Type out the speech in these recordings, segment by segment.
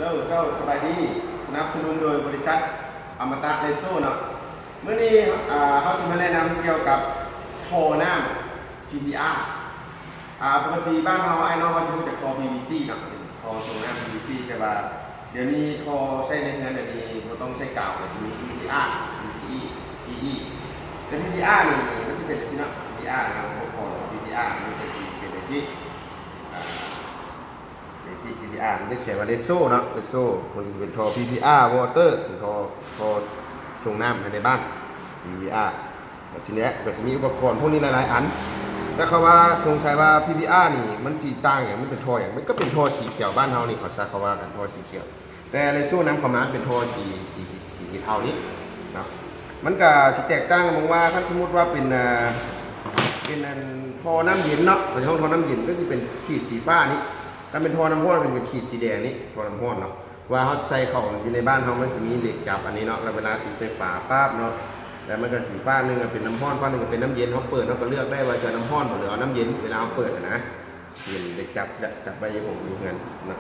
ເຈົ້າ ສະບາຍດີ. ສະໜັບສະໜູນໂດຍບໍລິສັດອະມະຕະເຣໂຊເນາະ. ມື້ນີ້ ອ່າ ເຮົາຊິມາແນະນຳກ່ຽວກັບທໍ່ນ້ຳ ພີພີອາ. ອ່າ ປົກກະຕິບ້ານເຮົາ ອ້າຍນ້ອງເຮົາຊິຮູ້ຈັກທໍ່ພີວີຊີເນາະ, ເປັນທໍ່ສົ່ງນ້ຳພີວີຊີ, ແຕ່ວ່າດຽວນີ້ທໍ່ໃຊ້ໃນເຮືອນດຽວນີ້ບໍ່ຕ້ອງໃຊ້ກາວ, ກໍຊິມີພີພີອາ ພີພີອີ ພີອີ ແຕ່ພີພີອານີ້ມັນຊິເປັນຈັ່ງຊີ້ເນາະ. ພີພີອາ ອຸປະກອນຂອງພີພີອາມັນກໍຊິເປັນຈັ່ງຊີ້ ອ່າ ເປັນຊີ້ ພີພີອາ ມັນຈະຂຽນວ່າເຣໂຊເນາະ, ເຣໂຊ ມັນກໍຊິເປັນທໍ່ພີພີອາ ວໍເຕີ ເປັນທໍ່ ທໍ່ສົ່ງນ້ຳພາຍໃນບ້ານ ພີພີອາ ກໍຊິແຫຼະ ກໍຊິມີອຸປະກອນພວກນີ້ຫຼາຍໆອັນ. ແຕ່ເຂົາວ່າສົງໄສວ່າພີພີອານີ້ມັນຊິຕ່າງຫຍັງ, ມັນເປັນທໍ່ຫຍັງ, ມັນກໍເປັນທໍ່ສີຂຽວບ້ານເຮົານີ້, ເຂົາຊະເຂົາວ່າກັນ ທໍ່ສີຂຽວ. ແຕ່ເຣໂຊນຳເຂົ້າມາເປັນທໍ່ສີ ສີ ສີເທົານີ້ເນາະ, ມັນກໍຊິແຕກຕ່າງກັນໝົງວ່າ ຄັນສົມມຸດວ່າເປັນ ເອີ ເປັນອັນທໍ່ນ້ຳເຢັນເນາະ, ເຂົາເຈົ້າຮ້ອງທໍ່ນ້ຳເຢັນ ກໍຊິເປັນຂີດສີຟ້ານີ້, ຄັນເປັນທໍ່ນ້ຳຮ້ອນ ກໍຊິເປັນຂີດສີແດງນີ້ ທໍ່ນ້ຳຮ້ອນເນາະ. ວ່າເຮົາໃສ່ເຂົ້າຢູ່ໃນບ້ານເຮົາ ມັນຊິມີເຫຼັກຈັບອັນນີ້ເນາະ, ແລ້ວເວລາຕິດໃສ່ຝາປາບເນາະ ແລ້ວມັນກໍຊິ ຟາກໜຶ່ງກໍເປັນນ້ຳຮ້ອນ ຟາກໜຶ່ງກໍເປັນນ້ຳເຢັນ. ເຮົາເປີດ ເຮົາກໍເລືອກໄດ້ວ່າຈະນ້ຳຮ້ອນບໍ່ ຫຼືເອົານ້ຳເຢັນ ເວລາເຮົາເປີດຫັ້ນນະ. ເປັນເຫຼັກຈັບ ຈັບໄວ້ຢູ່ຫ້ອງຢູ່ເຮືອນເນາະ.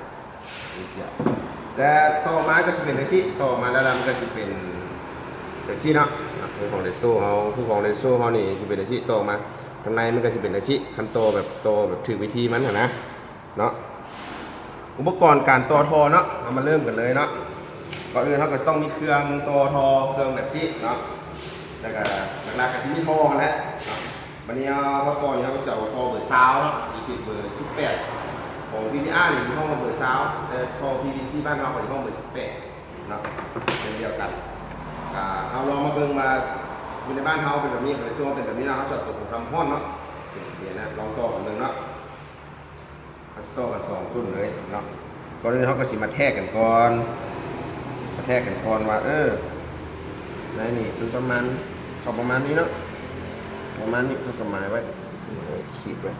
ແຕ່ຕໍ່ມາກໍຊິເປັນຈັ່ງຊີ້, ຕໍ່ມາແລ້ວມັນກໍຊິເປັນຈັ່ງຊີ້ເນາະ. ຄືຂອງເຣໂຊເຮົາ ຄືຂອງເຣໂຊເຮົານີ້ຊິເປັນຈັ່ງຊີ້, ຕໍ່ມາທາງໃນມັນກໍຊິເປັນຈັ່ງຊີ້, ຄັນຕໍ່ແບບ ຕໍ່ແບບຖືກວິທີມັນຫັ້ນນະເນາະ. ອຸປະກອນການຕໍ່ທໍ່ເນາະ, ເຮົາມາເລີ່ມກັນເລີຍເນາະ. ກ່ອນອື່ນເຮົາກໍຕ້ອງມີເຄື່ອງຕໍ່ທໍ່ ເຄື່ອງແບບຊີ້ເນາະ, ແລ້ວກໍຫຼັກໆກໍຊິມີທໍ່ຫັ້ນແຫຼະເນາະ. ບັດນີ້ເຮົາ ເຮົາຕໍ່ນີ້ ເຮົາກໍຊິເອົາທໍ່ເບີຊາວເນາະ ຫຼືຖືກເບີສິບແປດ. ຂອງພີພີອານີ້ເຮົາເອີ້ນວ່າເບີຊາວ, ແຕ່ທໍ່ພີວີຊີບ້ານເຮົາກໍເອີ້ນວ່າເບີສິບແປດເນາະ ເຊັ່ນດຽວກັນ. ກໍເຮົາລອງມາເບິ່ງວ່າຢູ່ໃນບ້ານເຮົາເປັນແບບນີ້, ໃນຊ່ວງເປັນແບບນີ້ເນາະ, ເຮົາຊິເອົາຕົວປົກກະຕິເຮົາຮ້ອນເນາະ, ເປັນຊິເປັນນະ, ລອງຕໍ່ກັນເບິ່ງເນາະ. ເຮົາຊິຕໍ່ກັນສອງຊຸດເລີຍເນາະ. ກ່ອນອື່ນເຮົາກໍຊິມາແທກກັນກ່ອນ, ມາແທກກັນກ່ອນວ່າ ເອີ ໃນນີ້ເປັນປະມານ ເຂົ້າປະມານນີ້ເນາະ, ປະມານນີ້ ເຮົາກໍໝາຍໄວ້ ໝາຍໄວ້ ຂີດໄວ້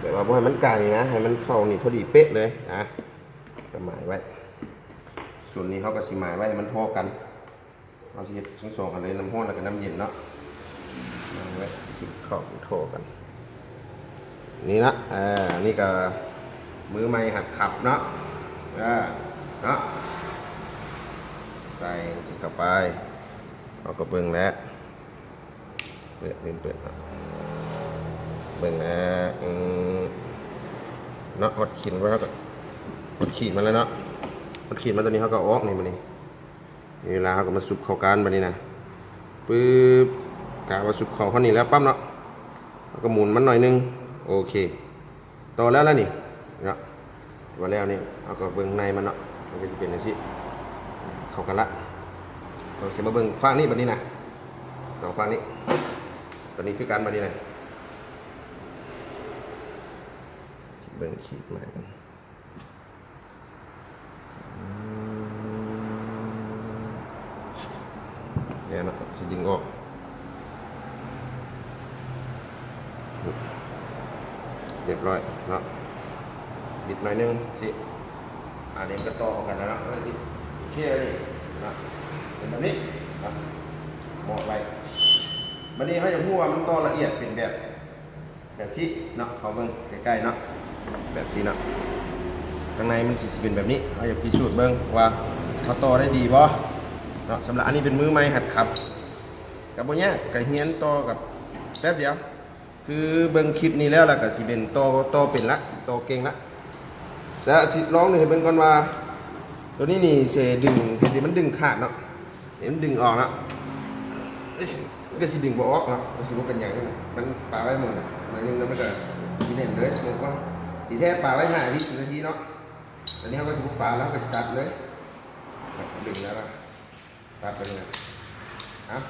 ແບບວ່າບໍ່ໃຫ້ມັນກາຍນີ້ນະ, ໃຫ້ມັນເຂົ້ານີ້ພໍດີເປະເລີຍນະ, ກໍໝາຍໄວ້. ສ່ວນນີ້ເຮົາກໍຊິໝາຍໄວ້ໃຫ້ມັນທໍ່ກັນ. ເຮົາຊິເຮັດທັງສອງອັນເລີຍ, ນ້ຳຮ້ອນແລ້ວກໍນ້ຳເຢັນເນາະ. ວາງໄວ້ ເຂົ້າທໍ່ກັນ ນີ້ນະ. ເອີ ນີ້ກໍມືໃໝ່ຫັດຂັບເນາະ. ເອີ ເນາະ ໃສ່ຊິເຂົ້າໄປ. ເຮົາກໍເບິ່ງແລ້ວ ເປີດ ເປີດ ເປີດ ເບິ່ງແລ້ວ ອືມ ເນາະ. ຮອດຂີດມັນ ເຮົາກໍ ຮອດຂີດມັນແລ້ວເນາະ, ຮອດຂີດມັນ ຕົວນີ້ເຮົາກໍເອົາອອກນີ້ ບາດນີ້. ເວລາເຮົາກໍມາຊຸບເຂົ້າກັນບາດນີ້ນະ ປຶບ ກະວ່າຊຸບເຂົ້າຮອດນີ້ແລ້ວປັບເນາະ, ເຮົາກໍໝູນມັນໜ້ອຍໜຶ່ງ. ໂອເຄ ຕໍ່ແລ້ວລະນີ້ເນາະ, ວ່າແລ້ວນີ້ ເຮົາກໍເບິ່ງໃນມັນເນາະ, ມັນກໍຊິເປັນຈັ່ງຊີ້ ເຂົ້າກັນລະ. ເຮົາຊິມາເບິ່ງຟາກນີ້ບາດນີ້ນະ, ສອງຟາກນີ້ ຕົວນີ້ຄືກັນບາດນີ້ນະ. ເບິ່ງຂີດໃໝ່ ອືມ ແລ້ວເນາະ ຊິດຶງອອກ ຮຽບຮ້ອຍເນາະ, ບິດໜ້ອຍໜຶ່ງຊິ ອັນນີ້ມັນກໍຕໍ່ເຂົ້າກັນແລ້ວເນາະ. ໂອເຄ ແລ້ວນີ້ເນາະ ເປັນແບບນີ້ເນາະ, ໝອດໄວ້. ບາດນີ້ເຮົາຢາກຮູ້ວ່າມັນຕໍ່ລະອຽດເປັນແບບ ແບບຊີ້ເນາະ, ເຂົ້າເບິ່ງໃກ້ໆເນາະ, ແບບຊີ້ເນາະ. ຂ້າງໃນມັນຊິເປັນແບບນີ້, ເຮົາຢາກພິສູດເບິ່ງວ່າເຮົາຕໍ່ໄດ້ດີບໍ່ເນາະ. ສຳລັບອັນນີ້ເປັນມືໃໝ່ຫັດຂັບ ກໍບໍ່ຍາກ, ກໍຮຽນຕໍ່ກັບແປັບດຽວ. ຄືເບິ່ງຄລິບນີ້ແລ້ວ ແລ້ວກໍຊິເປັນຕໍ່ ຕໍ່ເປັນລະ, ຕໍ່ເກັ່ງລະ. ແຕ່ຊິລອງໃຫ້ເບິ່ງກ່ອນວ່າ ຕົວນີ້ນີ້ຊິດຶງ ໃຫ້ມັນດຶງຂາດເນາະ. ເຫັນມັນດຶງອອກເນາະ, ມັນກໍຊິດຶງບໍ່ອອກເນາະ, ມັນຊິບໍ່ເປັນຫຍັງ. ມັນປະໄວ້ໝ່ອງໜ້ອຍໜຶ່ງ ແລ້ວມັນກໍຊິແໜ້ນເລີຍ. ເບິ່ງກ່ອນ ທີ່ແທ້ປະໄວ້ຫ້ານາທີ ສິບນາທີເນາະ. ຕອນນີ້ເຮົາກໍຊິບໍ່ປະແລ້ວ, ເຮົາກໍຊິຕັດເລີຍ. ດຶງແລ້ວກໍຕັດໄປເລີຍ. ເອົາ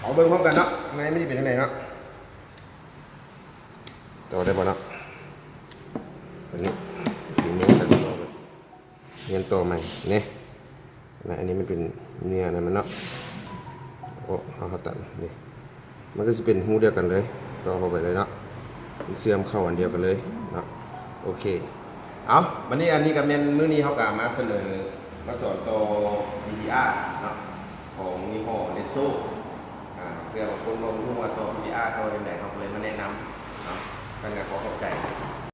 ເອົາເບິ່ງພ້ອມກັນເນາະ, ໃນມັນຊິເປັນຈັ່ງໃດເນາະ. ຕໍ່ໄດ້ບໍ່ເນາະ? ອັນນີ້ ສີມືກັນ ຮຽນຕໍ່ໃໝ່ເນາະ. ອັນນີ້ມັນເປັນເນື້ອນັ້ນມັນເນາະ. ໂອ້ ເຮົາ ເຮົາຕັດນີ້ ມັນກໍຊິເປັນຮູດຽວກັນເລີຍ, ຕໍ່ເຂົ້າໄປເລີຍເນາະ, ມັນເຊື່ອມເຂົ້າອັນດຽວກັນເລີຍເນາະ. ໂອເຄ ເອົາ ບັດນີ້ ອັນນີ້ກໍແມ່ນມື້ນີ້ເຮົາກໍມາສະເໜີ ມາສອນຕໍ່ ພີພີອາ ເນາະ ຂອງຍີ່ຫໍ້ ເຣໂຊ ອ່າ ເພື່ອບາງຄົນບໍ່ຮູ້ວ່າຕໍ່ ພີພີອາ ຕໍ່ຈັ່ງໃດ ເຮົາກໍເລີຍມາແນະນຳເນາະ. ຊັ້ນກໍຂໍຂອບໃຈ